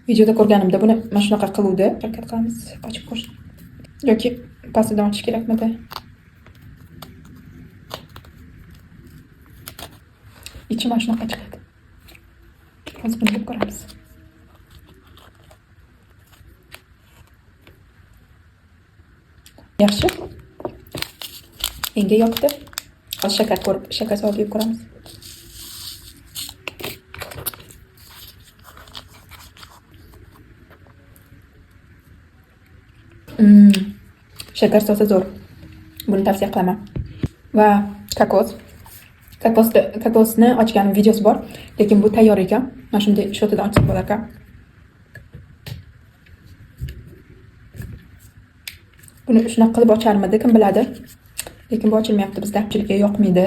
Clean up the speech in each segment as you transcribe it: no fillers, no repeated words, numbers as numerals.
Videoda ko'rganimda buni mana shunaqa qiluvdi. Harakat qilamiz, ochib ko'rish. Yoki pastidan ochish kerakmidi? Ichi mana shunaqa chiqadi. Hozir buni yeb ko'ramiz. Yaxshi. Menga yoqdi. Hozir shakar ko'rib, shakar solib yeb ko'ramiz. Shakar solsa zo'r. Buni tavsiya qilaman. Va kokos. Kokosni ochganim videosi bor, lekin bu tayyor ekan. Mana shunday shotidan ochsak bo'lar ekan. Buni shunaqa qilib ocharmidi, kim biladi. Lekin bu ochilmayapti bizda. Ko'pchilikka yoqmaydi.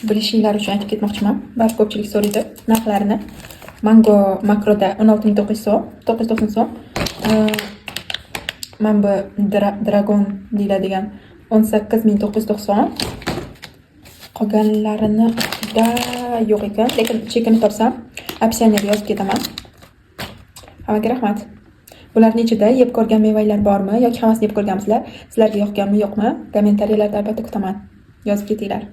Bilishinglar uchun aytib ketmoqchiman. Ba'zi ko'pchilik so'raydi narxlarini. Mango Makroda 16 900 so'm, 990 so'm. Mana bu Dragon deyiladigan 18 990. Qolganlarini ustida yo'q ekan, lekin chekini topsam, описание ga yozib ketaman. Hammaga rahmat. Bularning ichida yeb ko'rgan mevalar bormi yoki hammasini yeb ko'rganmisizlar? Sizlarga yoqqanmi, yo'qmi? Kommentariyalarda albatta kutaman. Yozib ketinglar.